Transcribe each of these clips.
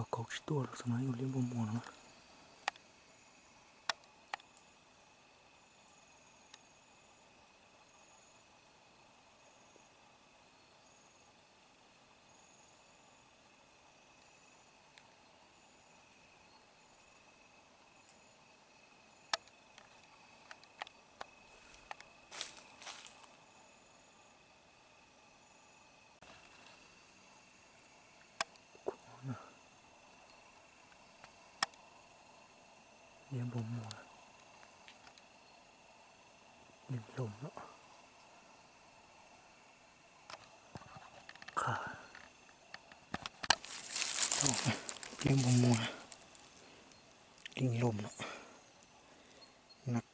ອກ ເກົ້າສິບຕົວ ສະໄໝ ຢູ່ລຽບບໍ່ມ່ວນ. ລຽບບໍ່ມ່ວນ ດິນລົມເນາະ. ຂາ ເອົາ ເບິ່ງບໍ່ມົວ ລິງລົມເນາະ ນັກ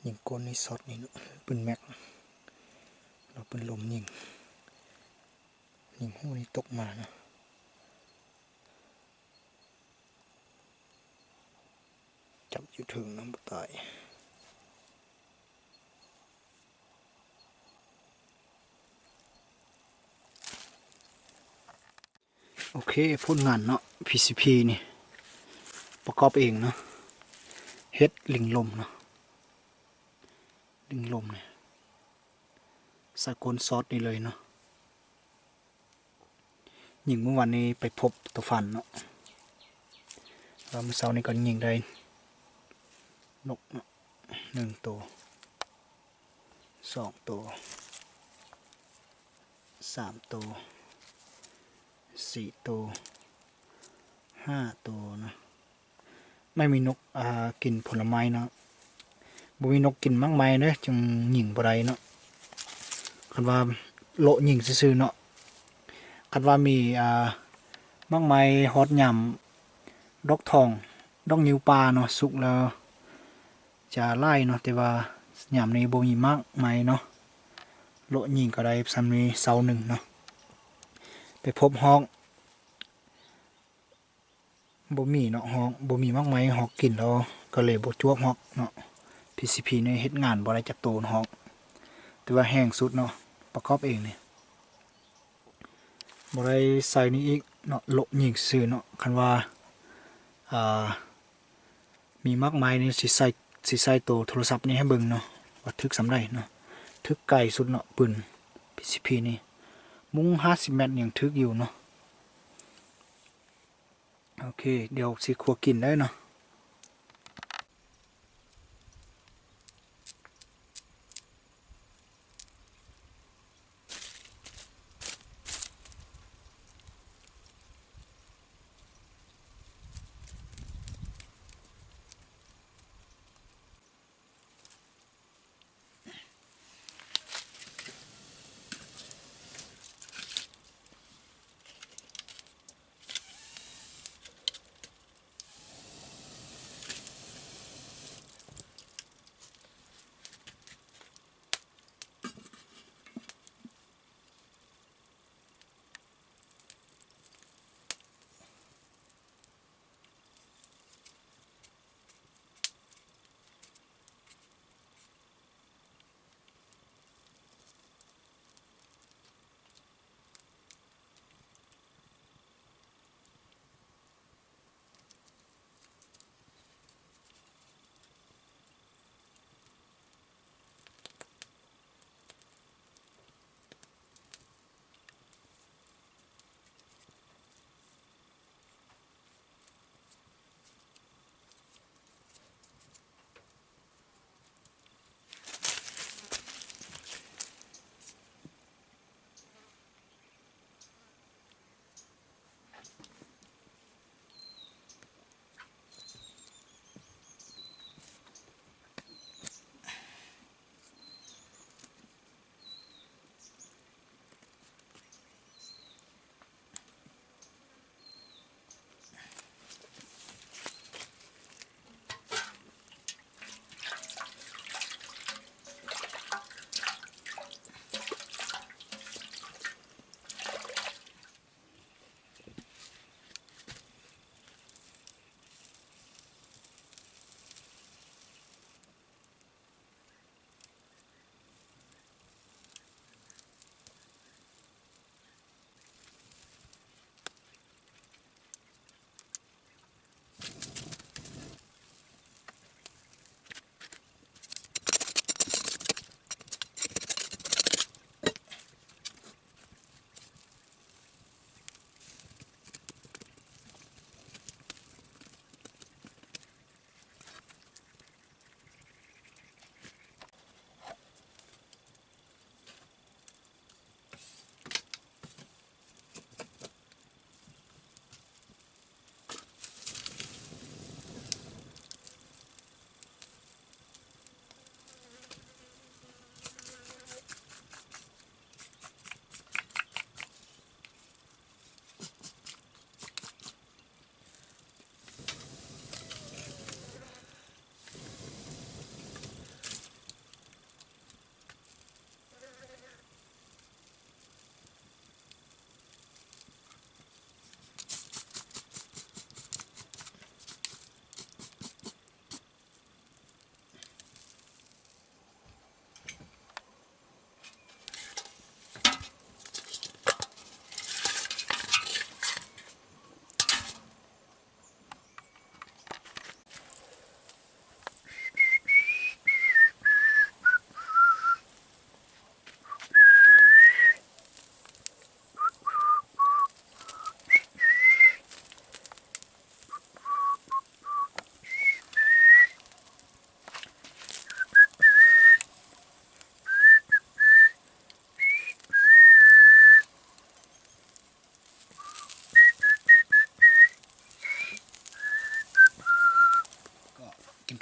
ຍິງກົ້ນນີ້ຊັອດນີ້ເນາະ ປືນແມັກ ແລ້ວປືນລົມຍິງ ຍິງຮູນີ້ຕົກມາເນາະ. ຈັບຢູ່ເທິງນຳ ບໍ່ຕາຍ. ໂອເຄ ຜົນງານເນາະ ພີຊີພີ ນີ້ ປະກອບເອງເນາະ ເຮັດລິງລົມເນາະ ລິງລົມນີ້ ສາກົນຊັອດນີ້ເລີຍເນາະ. ຍິງມື້ວານນີ້ໄປພົບໂຕຟັນເນາະ ແລ້ວມື້ເຊົ້ານີ້ກໍຍິງໄດ້ນົກເນາະ ໜຶ່ງໂຕ ສອງໂຕ ສາມໂຕ ສີ່ໂຕ ຫ້າໂຕເນາະ. ໄມ່ມີນົກ ອ່າ ກິນຜົນລະໄມ້ເນາະ ບໍ່ມີນົກກິນໝາກໄມ້ເດ້ ຈຶ່ງຍິງບໍ່ໄດ້ເນາະ. ຄັນວ່າເລາະຍິງຊື່ໆເນາະ ຄັນວ່າມີ ອ່າ ໝາກໄມ້ຮອດຍາມດອກທອງ ດອກງິ້ວປ່າເນາະ ສຸກແລ້ວຈະຫຼາຍເນາະ ແຕ່ວ່າຍາມນີ້ບໍ່ມີໝາກໄມ້ເນາະ ເລາະຍິງກໍໄດ້ສ່ຳນີ້ເຊົ້າໜຶ່ງເນາະ. ໄປພົບຮອກ ບໍ່ມີເນາະ ຮອກ ບໍ່ມີໝາກໄມ້ ຮອກກິນແລ້ວກໍເລີຍບໍ່ຈວບຮອກເນາະ. ພີຊີພີ ນີ້ເຮັດງານບໍ່ໄດ້ຈັກໂຕຮອກ ແຕ່ວ່າແຮງສຸດເນາະ ປະກອບເອງນີ້ ບໍ່ໄດ້ໃສ່ນີ້ອີກເນາະ ເລາະຍິງຊື່ເນາະ. ຄັນວ່າ ອ່າ ມີໝາກໄມ້ນີ້ ຊິໃສ່ ຊິໃສ່ໂຕໂທລະສັບນີ້ໃຫ້ເບິ່ງເນາະ ວ່າຖືກສ່ຳໃດເນາະ. ຖືກໄກສຸດເນາະ ປືນ ພີຊີພີ ນີ້ ມຸ້ງຫ້າສິບແມັດຍັງຖືກຢູ່ເນາະ. ໂອເຄ ດຽວຊິຄົວກິນເດີເນາະ.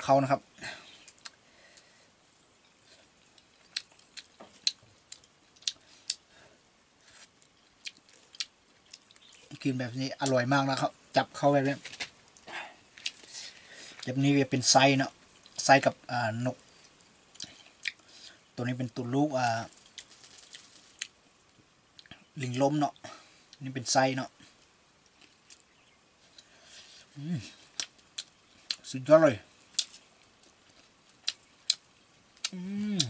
ເຂົ້ານະຄັບ. ກິນແບບນີ້ອະລ່ອຍມາກນະຄັບ ຈັບເຂົ້າແບບນີ້ ແບບນີ້ກໍເປັນໄສ້ເນາະ ໄສ້ກັບ ອ່າ ນົກ ໂຕນີ້ເປັນໂຕລູກ ອ່າ ລິງລົມເນາະ ນີ້ເປັນໄສ້ເນາະ. ອືມ ສຸດຍອດເລີຍ. ອືມ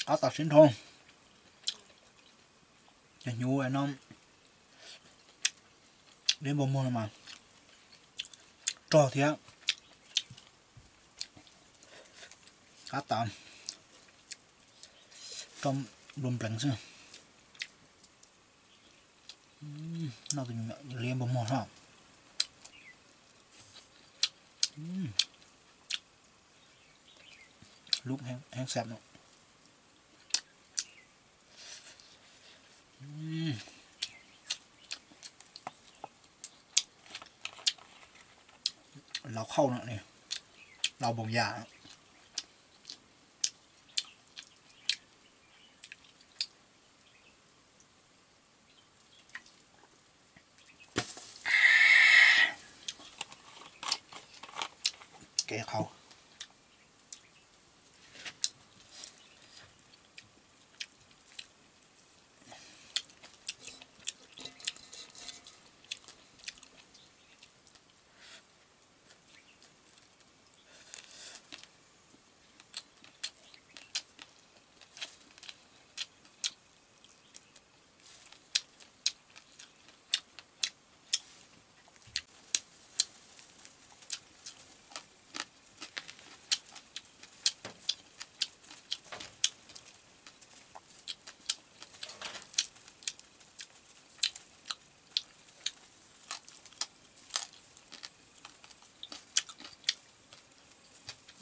ອາຕາຊິນທອງ ຈະຫິວໄອ້ນ້ອງ ເລຍບໍ່ມ່ວນມາ ຕໍ່ເທື່ອ ອາຕາ ຕ້ອງລົມແປງຊື່. ອືມ ນອກຈາກນີ້ລຽນບໍ່ໝົດເນາະ. ອືມ ລູກແຮງ ແຮງແຊບເນາະ. ອືມ ເຫຼົ້າເຂົ້າເນາະນີ້ ເຫຼົ້າບົງຢາ. ແກ່ເຂົ້າ.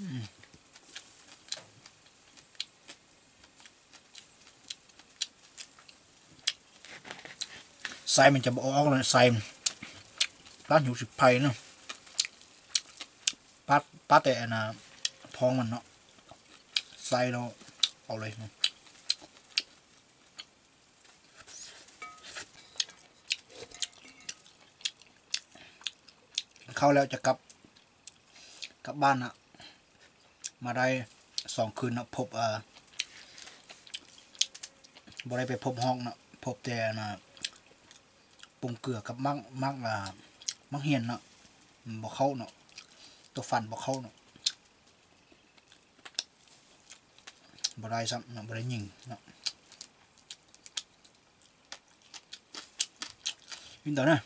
ອືມ ໄສ້ມັນຈະບໍ່ອອກເລີຍ ໄສ້ມັນ ປາດຢູ່ຊິໄພເນາະ ປາດ ປາດແຕ່ອັນນ່າ ທ້ອງມັນເນາະ ໄສ້ແລ້ວເອົາເລີຍ. ກິນເຂົ້າແລ້ວຈະກັບ ກັບບ້ານນະ ມາໄດ້ສອງຄືນນະ ພົບ ເອີ ບໍ່ໄດ້ໄປພົບຮອກນະ ພົບແຕ່ອັນນ່າ ປົງເກືອກັບໝາກ ໝາກ ໝາກຫຽນນະ ມັນບໍ່ເຂົ້າເນາະ ໂຕຟັນບໍ່ເຂົ້າເນາະ. ບໍ່ໄດ້ຊ້ຳເນາະ ບໍ່ໄດ້ຍິງເນາະ. ກິນຕໍ່ນະ